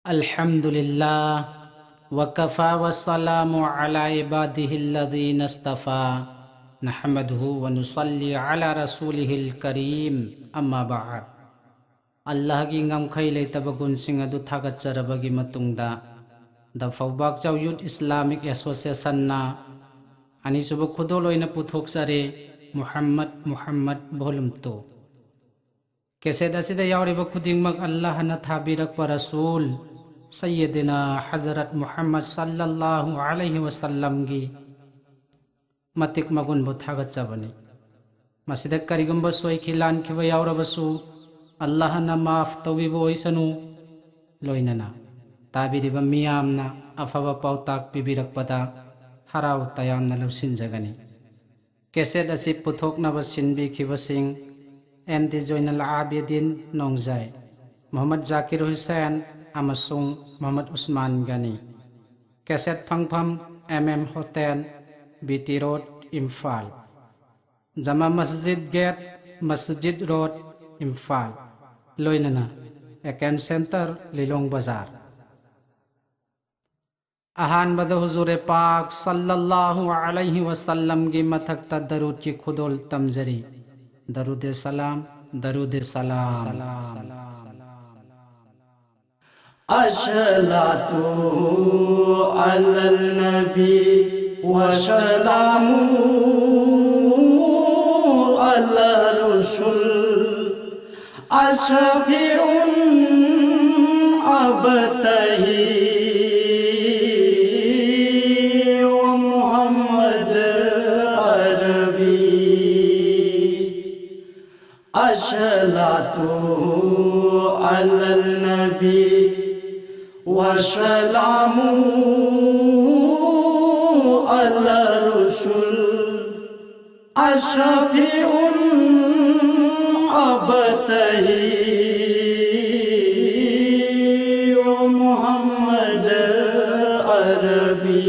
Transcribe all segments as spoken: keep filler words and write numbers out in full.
الحمد لله، وكفى وسلام على عباده الذين اصطفى، نحمده ونصلي على رسوله الكريم، أما بعد. ꯑꯜꯂꯥꯍꯒꯤ ꯉꯝꯈꯩ ꯂꯩꯇꯕ ꯒꯨꯟꯁꯤꯡ ꯑꯗꯨ ꯊꯥꯒꯠꯆꯔꯕꯒꯤ ꯃꯇꯨꯡꯗ, The Fawbakchao Youth Islamic Association ꯅ ꯑꯅꯤꯁꯨꯕ ꯈꯨꯗꯣꯜ ꯑꯣꯏꯅ ꯄꯨꯊꯣꯛꯆꯔꯦ, ꯃꯨꯍꯝꯃꯗ ꯃꯨꯍꯝꯃꯗ Volume two꯫ ꯀꯦꯁꯦꯠ ꯑꯁꯤꯗ ꯌꯥꯎꯔꯤꯕ ꯈꯨꯗꯤꯡꯃꯛ ꯑꯜꯂꯥꯍꯅ ꯊꯥꯕꯤꯔꯛꯄ ꯔꯁꯨꯜ ꯁꯩꯌꯗꯤꯅꯥ ꯍꯖꯔꯠ ꯃꯨꯍꯝꯃꯗ ꯁꯜꯂꯜꯂꯥꯍꯨ ꯑꯂꯩꯍꯤ ꯋꯁꯜꯂꯝꯒꯤ ꯃꯇꯤꯛ ꯃꯒꯨꯟꯕꯨ ꯊꯥꯒꯠꯆꯕꯅꯤ꯫ ꯃꯁꯤꯗ ꯀꯔꯤꯒꯨꯝꯕ ꯁꯣꯏꯈꯤ ꯂꯥꯟꯈꯤꯕ ꯌꯥꯎꯔꯕꯁꯨ, ꯑꯜꯂꯥꯍꯅ ꯃꯥꯐ ꯇꯧꯕꯤꯕ ꯑꯣꯏꯁꯅꯨ꯫ ꯂꯣꯏꯅꯅ ꯇꯥꯕꯤꯔꯤꯕ ꯃꯤꯌꯥꯝꯅ ꯑꯐꯕ ꯄꯥꯎꯇꯥꯛ ꯄꯤꯕꯤꯔꯛꯄꯗ ꯍꯔꯥꯎ ꯇꯌꯥꯝꯅ ꯂꯧꯁꯤꯟꯖꯒꯅꯤ꯫ ꯀꯦꯁꯦꯠ ꯑꯁꯤ ꯄꯨꯊꯣꯛꯅꯕ ꯁꯤꯟꯕꯤꯈꯤꯕꯁꯤꯡ ꯑꯦꯝ ꯗꯤ ꯖꯣꯏꯅꯜ ꯑꯥꯕꯤꯗꯤꯟ ꯅꯣꯡꯖꯥꯏ, ꯃꯨꯍꯝꯃꯗ ꯖꯥꯀꯤꯔ ꯍꯨꯁꯦꯟ ꯑꯃꯁꯨꯡ ꯃꯨꯍꯝꯃꯗ ꯎꯁꯃꯥꯟ ꯒꯅꯤ꯫ ꯀꯦꯁꯦꯠ ꯐꯪꯐꯝ, M M hotel, B T road, Imphal. Jama Masjid gate, Masjid road, Imphal. ꯂꯣꯏꯅꯅ ꯑꯦ ꯀꯦ ꯑꯦꯝ ꯁꯦꯟꯇꯔ, ꯂꯤꯂꯣꯡ ꯕꯖꯥꯔ꯫ ꯑꯍꯥꯟꯕꯗ ꯍꯨꯖꯨꯔꯦ ꯄꯥꯛ ꯁꯜꯂꯜꯂꯥꯍꯨ ꯑꯂꯩꯍꯤ ꯋꯁꯜꯂꯝꯒꯤ ꯃꯊꯛꯇ ꯗꯔꯨꯗꯀꯤ ꯈꯨꯗꯣꯜ ꯇꯝꯖꯔꯤ꯫ ꯗꯔꯨꯗꯦ ꯁꯂꯥꯝ, ꯗꯔꯨꯗꯦ ꯁꯂꯥꯝ꯫ الصلاة على النبي وسلام على الرسول الشفيع أبتهي ومحمد عربي. الصلاة على النبي وسلام على الرسول الشفيع أبتهي ومحمد عربي.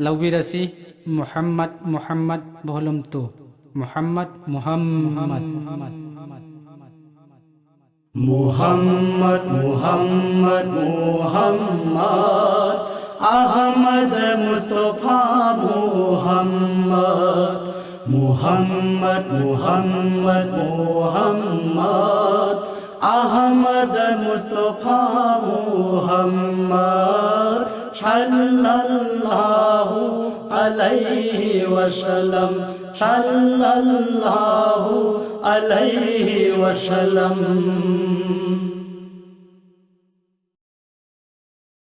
ꯂꯧꯕꯤꯔꯁꯤ ꯃꯨꯍꯝꯃꯗ ꯃꯨꯍꯝꯃꯗ Volume two꯫ ꯃꯨꯍꯝꯃꯗ ꯃꯨꯍꯝꯃꯗ꯫ محمد، محمد، محمد، احمد مصطفی محمد. محمد، محمد، محمد، احمد مصطفی محمد، صلی الله علیه وسلم، صلی الله علیه وسلم.